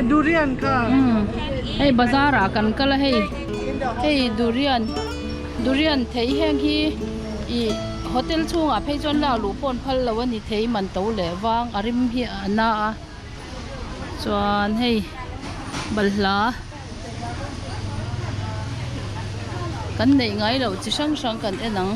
Durian kha. Hei bazar ah kan kal a hei hei durian durian thei heng hi ih hotel chhungah phei chuan lak luh pawh an phal lo a ni thei man to leh vang a rim hi a na a chuan hei balhla kan neih ngai loh chi hrang hrang kan en ang.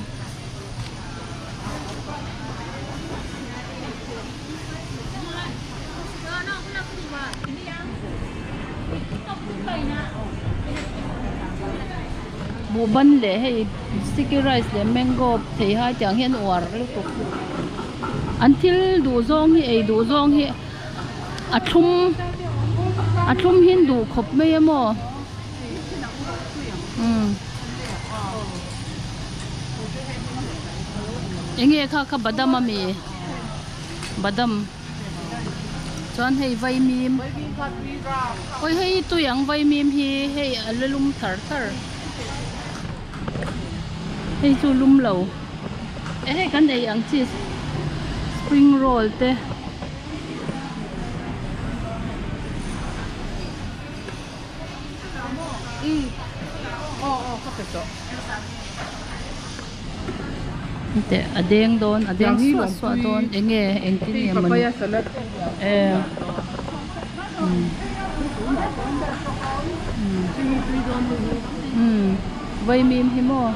Buhban leh hei sticky rice leh mango theihai tiang hian uar lutuk an thil duh zawng hi ei duh zawng hi a thlum a thlum hi an duh khawp mai a maw umm enge kha kha badam ami badam chuan hei vaimim awi hei tui ang vaimim hi hei a la lum thar thar hei chu lum lo e hei kan ei ang chi spring roll te. Teh a deng dawn a deng suah suah dawn eng nge engtin nge mawni eh umm vaimim hi maw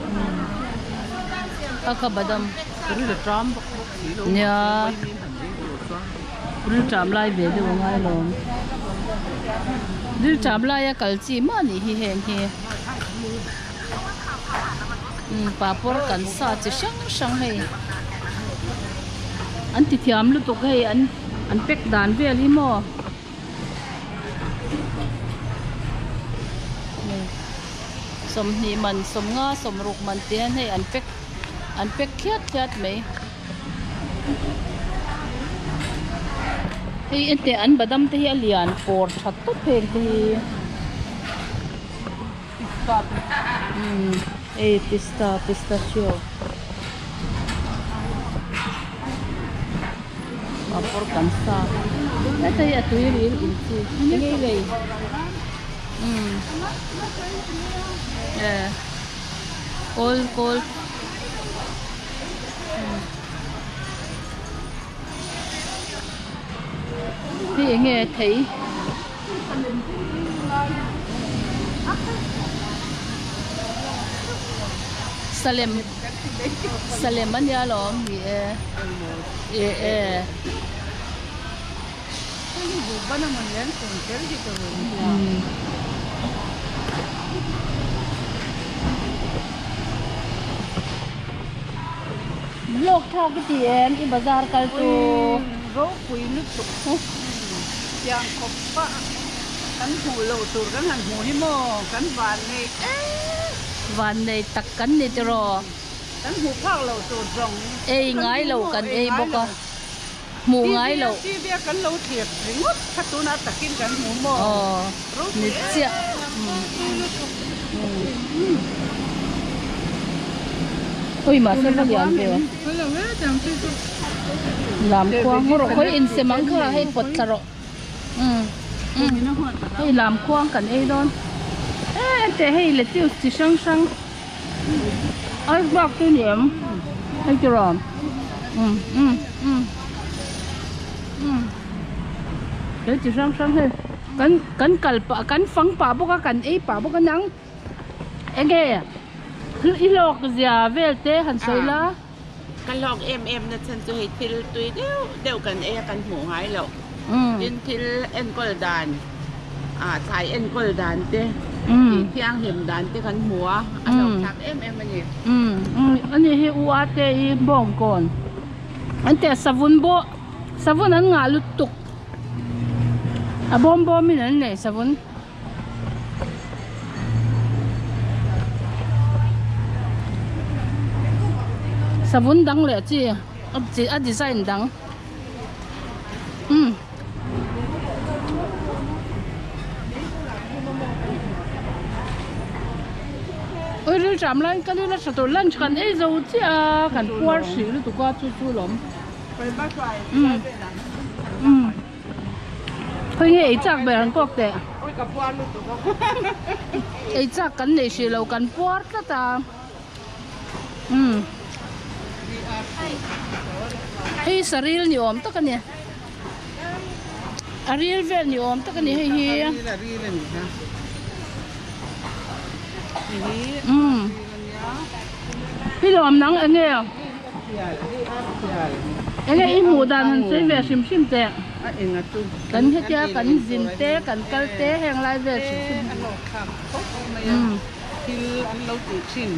a kha badam nia rilṭam lai ve deuh a ngai lawm rilṭam laia kal chi mah a nih hi heng hi. Umm papawr kan sa chi hrang hrang hei an ti thiam lutuk hei an an pack dan vel hi maw 20 man 50 60 man te hian hei an pack an pack thliat thliat mai hei enteh an badam te hi a lian pawr tha tawp heng te hi. Umm hei pista pistachio papawr kan sa heta hi a tui ril in chi enge i lei umm eh kawl kawl hei enge thei. Salem Salem a nia lawm ni e e e Vlog thlak i ti em i bazar kal chu. Ropui lutuk. Tiang khawp pah kan hmuh loh tur kan han hmuh hi maw kan van nei em. Van nei tak kan ni tiraw. Kan hmuh phak loh tur zawng. Ei ngai lo kan ei bawk a. Hmuh ngai loh. TV a kan lo thlir ringawt kha tunah takin kan hmu maw. Aw ni chiah. Ui mahse va lian ve. Lam khuang haw rawh khawi insem ang kha hei pawt thla rawh umm hei lam khuang kan ei dawn e teh hei lettuce chi hrang hrang ice bag te ni em hei ti rawh umm umm umm umm thil chi hrang hrang hei kan kan kal pah kan fang pah bawk a kan ei pah bawk a nang enge i hlawk zia vel te han sawi la. Ka hlawk em em na chhan chu hei thil tui deuh deuh kan ei a kan hmuh ngai loh. Tin thil enkawl dan ah thlai enkawl dan te tih thianghlim dan te kan hmu a, a hlawk thlak em em a ni. Ani hi u a te i bawngkawn an teh savun bawh savun an ngah lutuk a bawm bawm in an nei savun. Savun dang leh chi a design dang umm ui rilṭam laiin ka lil a tha tur lunch kan ei zo chiah a kan puar hrih lutuk a chu chu lawm umm umm. Khawi nge ei chak ber an kawk teh. Ei chak kan neih hrih lo kan puar tlat a. Umm. Hei saril ni awm tak a ni. A ril vel ni awm tak a ni hei hi. Umm. Hi lawm nang eng nge? Eng nge i hmuh dan han sawi ve hrim hrim teh. Kan hetia kan zin te kan kal te heng lai vel hrim hrim. Umm. Thil an lo tih thin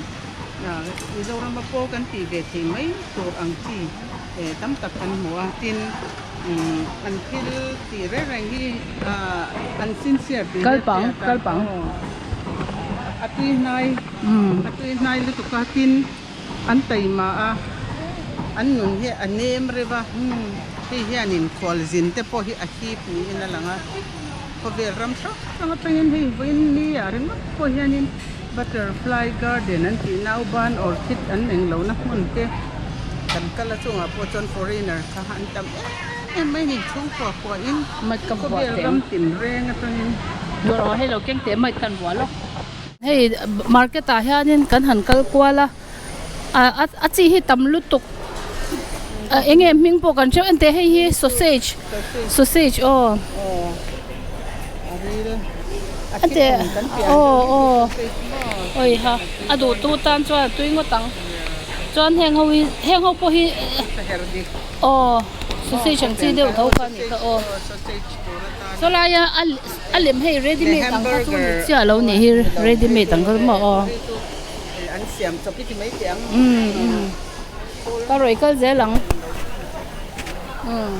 Mizorama pawh kan tih ve thei mai tur ang chi tam tak kan hmu a, tin an thil tih reng reng hi an sincere tih hi a hriat a, a tui hnai a tui hnai lutuk a, tin an taima a, an nun hi a nem reuh a, hei hianin khualzin te pawh hi a hip niin a lang a. Khawvel ram hrang hrang atangin hei vawiin ni ah ringawt pawh hianin butterfly garden an tih nauban orchid an englohna hmun te kan kal a chungah pawh chuan foreigner kha an tam em em mai a ni chhungkua kuahin khawvel ram tin reng atangin. Dawr aw hei lo keng teh mai kan rual aw. Hei market ah hianin kan han kal kual a a chi hi tam lutuk eng nge hming pawh kan hreuh enteh hei hi sausage sausage aw enteh aw aw awi ha a duh tu tan chuan a tui ngawt ang chuan heng ho hi heng ho pawh hi aw sausage ang chi deuh tho kha a nih kha aw saw laia a a lem hei ready made ang kha chu ni chiah lo nih hi ready made ang kha maw aw. An siam chawp i ti mai teh ang. Umm ka rawi kal zel ang. Umm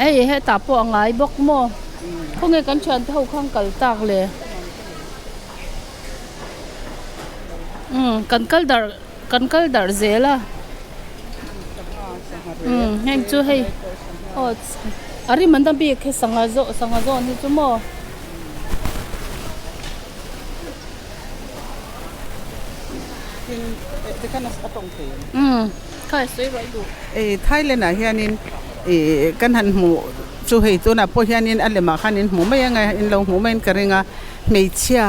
hei hetah pawh a ngai bawk maw khawnge kan thiante ho khan kal tak le. Umm kan kal darh kan kal darh zel a. Umm heng chu hei aw a rim an ta bik he sangha zawh sangha zawn hi chu maw. Umm kha sawi ruai duh. Ei Thailand ah hianin ih kan han hmuh chu hei tunah pawh hianin a lemah khan in hmuh mai ang a in lo hmuh maiin ka ring a hmeichhia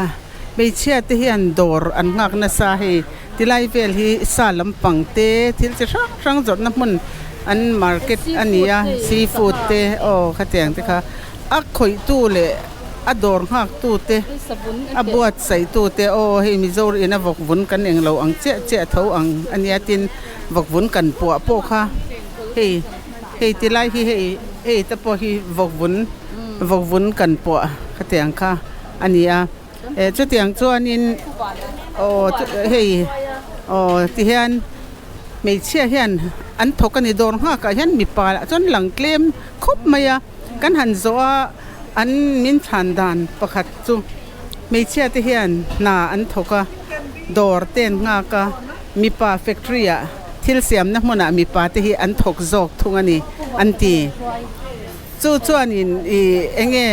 hmeichhia te hian dawr an nghak nasa hei. Tilai vel hi sa lampang te thil chi hrang hrang zawrhna hmun an market a ni a seafood te aw khatiang te kha a khawihtu leh a dawr nghaktu te a buatsaihtu te aw hei Mizoram ina vawkvun kan englo ang chiah chiah tho ang a nia tin vawkvun kan puah pawh kha hei hei tilai hi hei hei te pawh hi vawkvun vawkvun kan puah khatiang kha a ni a. Eh chutiang chuanin aw hei aw tihian hmeichhia hian an thawk a ni dawr nghakah hian mipa lah chuan lang tlem khawp mai a kan han zawh a an min chhan dan pakhat chu hmeichhia te hian hna an thawk a dawr te an nghak a mipa factory ah thil siamna hmunah mipa te hi an thawk zawk thung a ni an ti chu chuanin ih eng nge.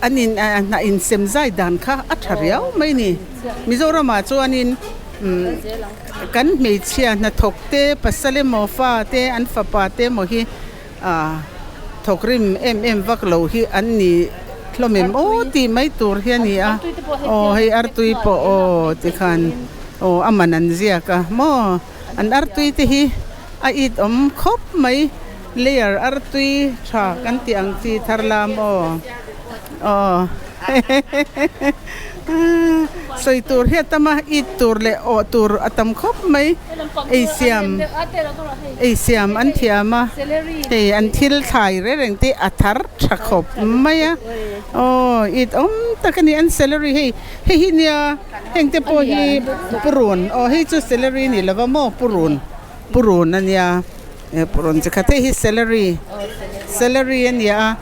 An in a insem zai dan kha a tha riau mai a ni. Mizoramah chuanin kan hmeichhia hnathawk te pasal emaw fa te an fapa te emaw hi thawk rim em em vak lo hi an ni hlawm em aw tih mai tur hi a ni a. Aw hei artui pawh aw tikhan aw a man an ziak a maw an artui te hi a it awm khawp mai. Layer artui tha kan tih ang chi thar lam aw aw sawi tur hi a tam a it tur leh awh tur a tam khawp mai ei siam ei siam an thiam a hei an thil thlai reng reng te a thar tha khawp mai a aw it awm tak a ni an celery hei hei hi nia heng te pawh hi purun aw hei chu celery ni lova maw purun purun a nia. He purun chi khat hei hi celery celery a ni a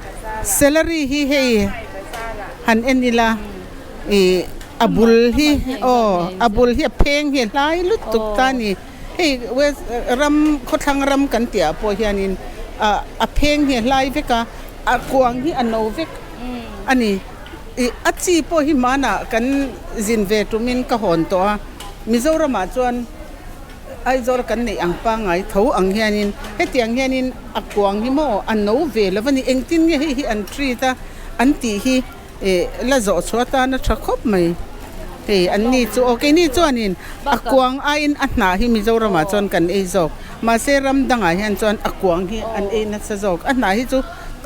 celery hi hei han en ila ih a bul hi aw a bul hi a pheng hi a hlai lutuk ta a ni hei west ram khawthlang ram kan tih ah pawh hianin ah a pheng hi a hlai vek a a kuang hi a no vek a ni ih a chi pawh hi hmanah kan zin ve tumin ka hawn tawh a Mizoramah chuan. Aizawl kan neih ang pangngai tho ang hianin hetiang hianin a kuang hi maw a no ve lo a ni engtin nge hei hi an treat a an tih hi ih la zawh chhuah atan a tha khawp mai hei an ni chu aw keini chuanin a kuang aiin a hnah hi Mizoramah chuan kan ei zawk mahse ram dangah hian chuan a kuang hi an ei nasa zawk a hnah hi chu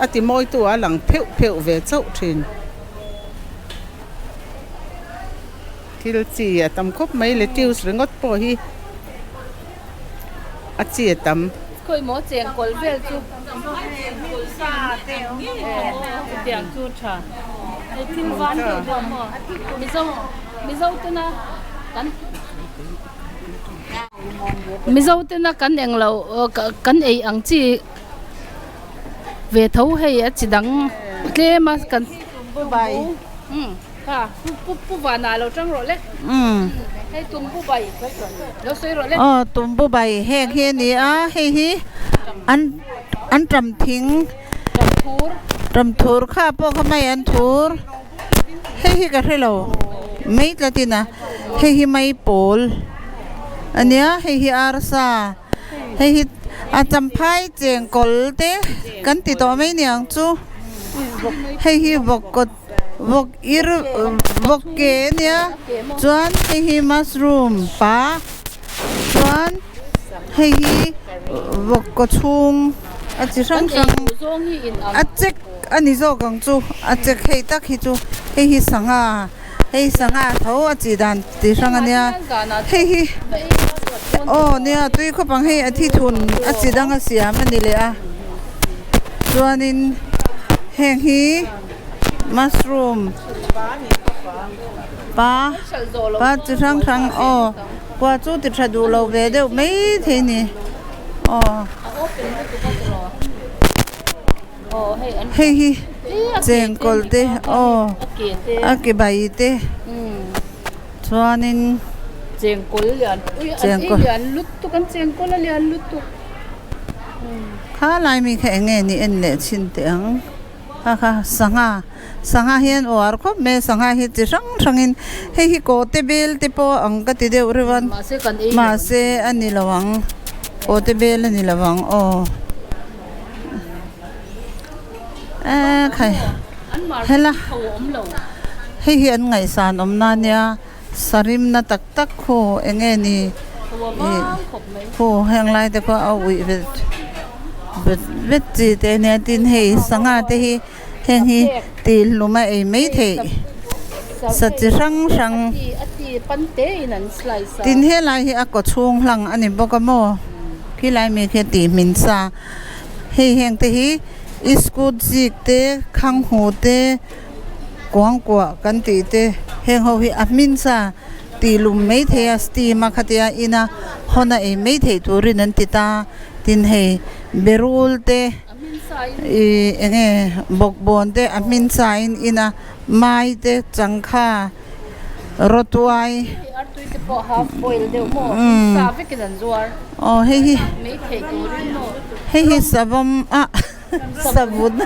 a ti mawitu a lang pheuh pheuh ve chauh thin. Thil chi a tam khawp mai lettuce ringawt pawh hi a chi a tam. Khawi maw cheng kawl vel chu chutiang chu tha hei thil van deuh deuh maw mizo mizo tena kan mizo tena kan englo kan ei ang chi ve tho hei a chi dang tlem a kan Kha pu pu pu vana lo tang rawh le. Umm. Hei tumbu bai lo sawi rawh le. Aw tumbu bai heng hi a ni a hei hi an an tam thing tam thur tam thur kha pawh kha mai an thur hei hi ka hre lo mai tlatin a hei hi mai pawl a nia hei hi arsa hei hi a champhai chengkawl te kan ti tawh mai niang chu hei hi vawk kawt. Vawk ir vawk ke ania chuan hei hi mushroom pa chuan hei hi vawk kaw chhung a chi hrang hrang a chek a ni zawk ang chu a chek hei tak hi chu hei hi sangha hei sangha tho a chi dan ti hrang ania hei hi aw nia tui khawp ang hei a thithun a chi dang a siam a ni leh a chuanin heng hi. Mushroom pa pa chi hrang hrang aw kua chu ti tha duh lo ve deuh mai thei a ni aw hei hi chengkawl te aw a ke bai te chuanin chengkawl kha lai mi kha eng nge ni en leh chhin teh ang. Kha kha sangha sangha hi an uar khawp mai a sangha hi chi hrang hrangin hei hi kawte bel te pawh ang ka ti deuh reuh a mahse a ni lo ang kawte bel a ni lo ang aw eee khai hela hei hi an ngaihsan awm na nia sarim na tak tak khu eng nge ni ih khu heng lai te pawh a uih vet vet vet chi te ania tin hei sangha te hi heng hi tih hlum a ei mai theih sa chi hrang hrang tin helai hi a kaw chhung hlang a ni bawk a maw khilai mi khi a tih hmin sa hei heng te hi iskut zik te khang hu te. Kuangkuah kan tih te heng ho hi a hmin sa tih lum mai thei a steam a khatia ina hawn a ei mai theih turin an ti ta tin hei berul te ih eng nge bawkbawn te a hmin sa in ina mai te changkha rawtuai umm aw hei hi hei hi savawm ah. Savun. A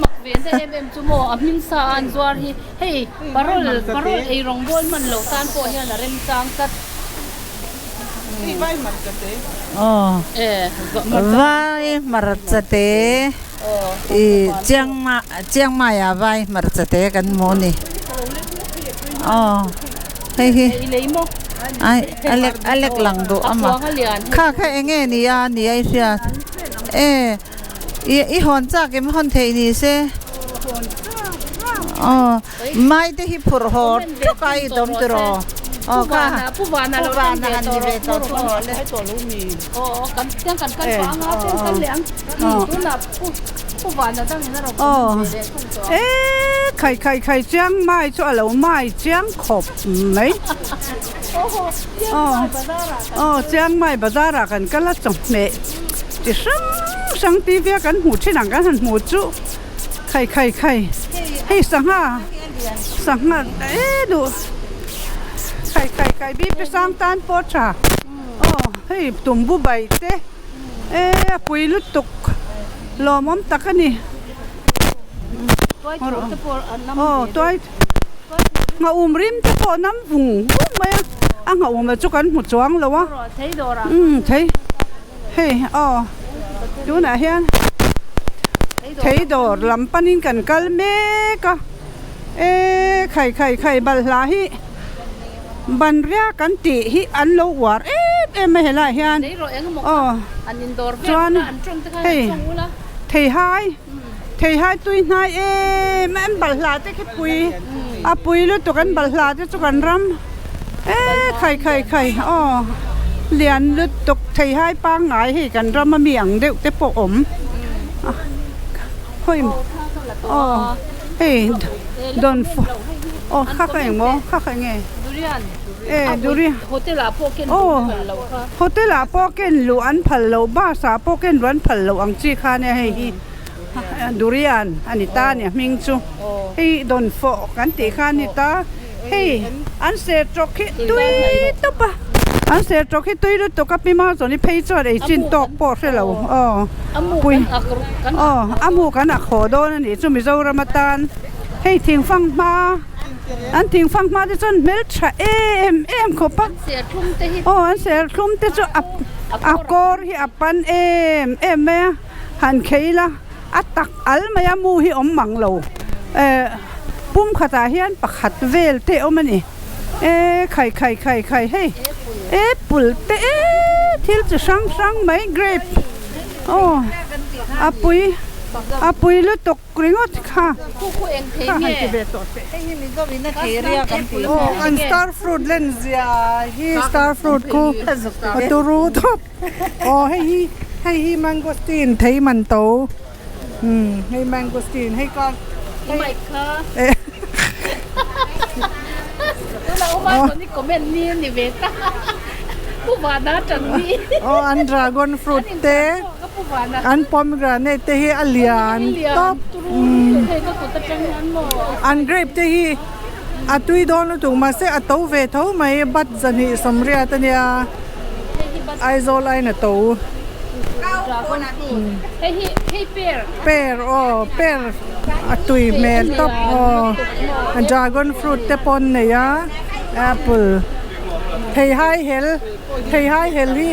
mak ve na em em chu maw a hming sa a an zuar hi hei parol parol ei rawng bawl hman lo tan pawh hian a remchang tlat. Vai hmarcha te i Chiang Chiang Mai ah vai hmarcha te kan hmu a ni. Aw hei hi. Ai a lek a lek lang duh a ma kha kha eng nge ni a ni a i hriat e i i hawn chak em hawn theih ni se aw mai te hi phurh haw tawk a i dawm tiraw aw kha pu vana han ni ve tawh chu haw le aw e khai khai khai chiang mai chu a lo mai chiang khawp mai aw aw chiang mai bazar ah kan kal a chawhmeh chi hrang hrang tih vel kan hmuh thin ang kan han hmuh chu khai khai khai hei sangha sangha e duh khai khai khai bik te sang tan pawh tha aw hei tumbu bai te e a pui lutuk lawmawm tak a ni aw tuai. Nghaum rim te pawh nam vung vung mai a, A nghauhawm chu kan hmu chuang lo a. Umm thei hei aw tunah hian thei dawr lam panin kan kal mek a e khai khai khai balhla hi ban riak an tih hi an lo uar em em a helaiah hian aw chuan hei theihai theihai tui hnai em em balhla te khi pui a pui lutuk an balhla te chu kan ram e khai khai khai aw lian lutuk theihai pangngai hei kan ram ami ang deuh te pawh awm hawi aw hei dawn aw kha kha engmaw kha kha enge e durian aw hotel ah pawh ken luh an phal loh bus ah pawh ken luh an phal loh ang chi kha ania hei hi. Durian a ni ta a ni a hming chu hei dawnfawh kan tih kha a ni ta hei an ser tawk hi tui tawp a an ser tawk hi tui lutuk a pi Mazawni phei chuan ei chin tawk pawh hre lo aw pui aw a mu kan ak haw dawn a nih chu Mizoram atan hei thingfang hma an thingfang hma te chuan hmeltha em em khawp a aw an serthlum te chu a kawr hi a pan em em mai a. Han khei la, a tak al mai a mu hi awm mang lo. Eh, pum khatah hian pakhat vel te awm a ni. Eh, khai khai khai khai hei apple te eh thil chi hrang hrang mai grape aw a pui a pui lutuk ringawt kha kha han ti ve tawh teh. Aw an star fruit len zia hi star fruit khu a turu tawp. Aw hei hi hei hi mangosteen thei man to umm hei mangosteen hei ka hei eh aw an dragon fruit te an pomegranate te hi a lian tawp umm an grape te hi a tui dawn lutuk mahse a to ve tho mai bat zahnih sawmriat ania. Aizawl ain a to. Pear aw pear a tui hmel tawp aw dragon fruit te pawh an nei a apple theihai hel theihai hel hi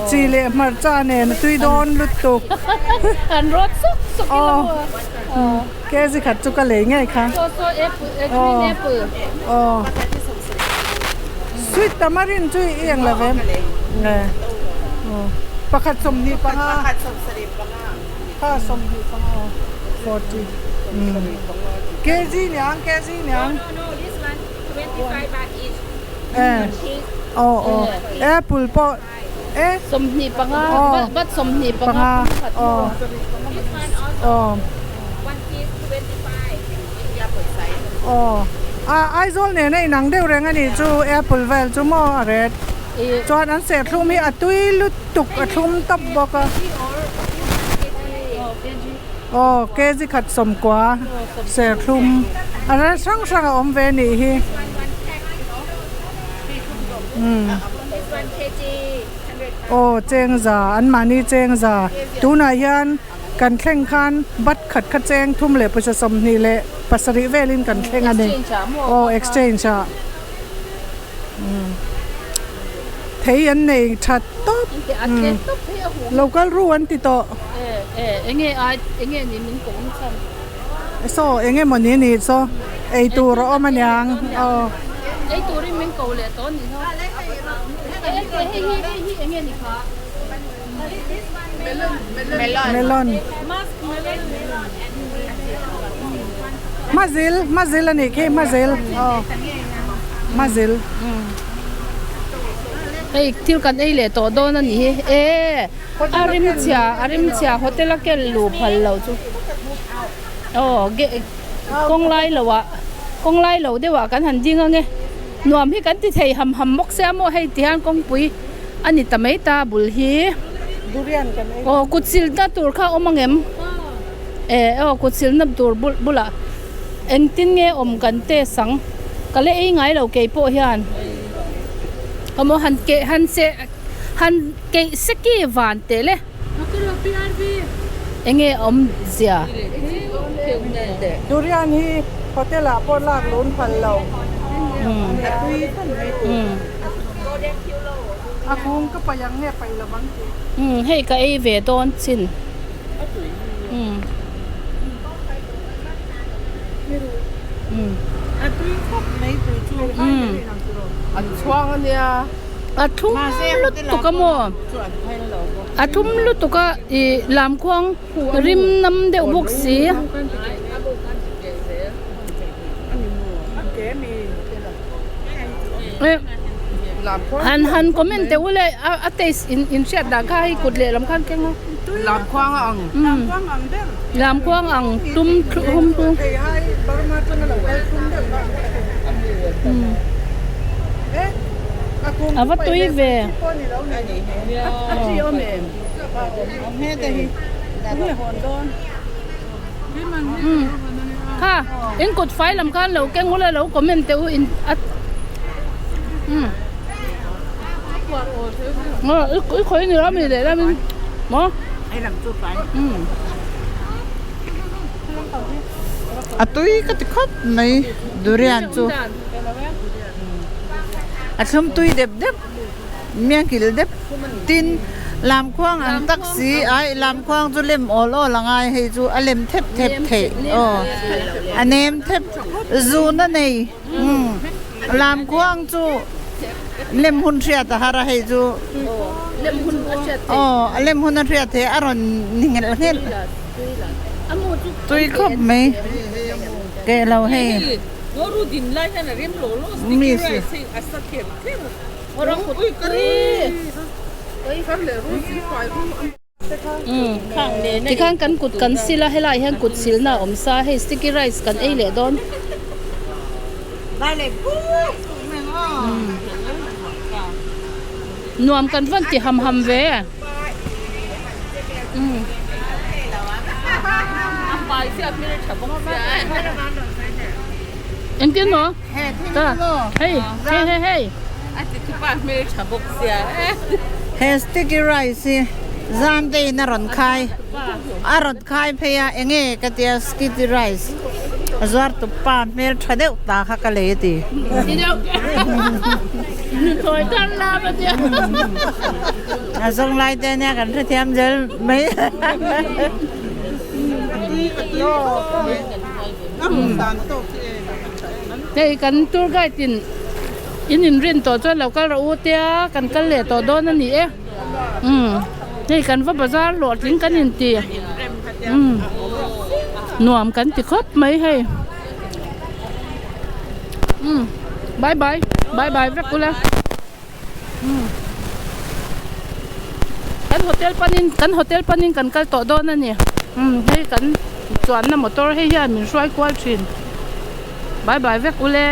chi leh hmarcha nen a tui dawn lutuk aw kg khat chu ka lei ngei kha aw aw. Sweet tamarind chu i eng lo ve nge pakhat sawmhnih panga kha sawmhnih panga aw 40 kg niang kg niang eh aw aw apple pawh eh sawmhnih panga bat sawmhnih panga aw aw aw a Aizawl nena inang deuh reng a nih chu apple vel chu maw a red chuan an serthlum hi a tui lutuk a thlum tawp bawk a aw kg khat sawmkua serthlum a red hrang hrang a awm ve a nih hi. Aw chengza an mahni chengza tunah hian kan thleng khan bat khat kha cheng thum leh pawisa 28 velin kan thleng a ni aw exchange ah thei an nei tha tawp local ru an ti tawh saw eng emaw ni ni saw ei tur a awm aniang aw. Melon Hmazil hmazil a nih khi hmazil aw hmazil. Hei thil kan ei leh tawh dawn a nih hi e a rim chhia a rim chhia hotel a kel luh phal loh chu aw ge kawng lai lo ah kawng lai lo deuh ah kan han ding ang e nuam hi kan ti thei ham ham bawk sia maw hei ti hian kawngpui. A ni ta mai ta bul hi. Aw kut silna tur kha a awm ang em? Eh aw kut silna tur bul bulah engtin nge awm kan test ang? Ka la ei ngai lo kei pawh hian. Awmaw han keh han seh han keih seki van teh le. Enge awm zia? Durian hi hotel ah pawh lak lun phal lo. A kung ka paih ang nge paih lovang tih. Umm hei ka ei ve dawn chin. Umm. Umm. A tui khawp mai tui chu. Umm. An chhuang a nia. A thum lutuk a maw? A thum lutuk a ih lamkhuang rim nam deuh bawk si. Han han comment teh ule a taste in in hriat dan kha hei kut lehlam khan keng a. Lamkhuang a ang. Lamkhuang ang tum hum chu. A va tui ve. Kha in kut fai lam khan lo keng ula lo comment teh u in a umm i khawi ni lo mi leh lam in maw umm. A tui ka ti khawp mai durian chu a thlum tui dep dep. Miang kil dep tin lamkhuang ang tak si ai lamkhuang chu lem awl awl a ngai hei chu a lem thep thep theih aw a nem thep zun a nei umm lamkhuang chu lem hun hriat a har a hei chu aw a lem hun a hriat theih a rawn ni nghelh nghelh tui khawp mai keh lo hei. Miss. Tikhan kan kut kan sil a helaiah hian kut silna a awm sa a hei sticky rice kan ei leh dawn. Nuam kan van ti ham ham ve. Engtin maw? Ta hei hei hei hei. A ti thu pa hmel tha bawk sia e. He sticky rice hi zam te in a rawn khai a rawn khai phei a enge ka tia sticky rice a zuar tu pa hmel tha deuh ta kha ka lei a ti. Nuthlawi thar lam a tia. A zawng lai te nia kan hrethiam zel mai. Hei kan tour guide in in inrin tawh chuan lo kal rawh u tia kan kal leh tawh dawn a ni e umm hei kan va bazar lawh tling kan inti umm nuam kan ti khawp mai hei umm bye bye bye bye vek ula umm kan hotel panin kan hotel panin kan kal tawh dawn a ni umm hei kan chuanna motor hei hian min hruai kual thin bye bye vek ule.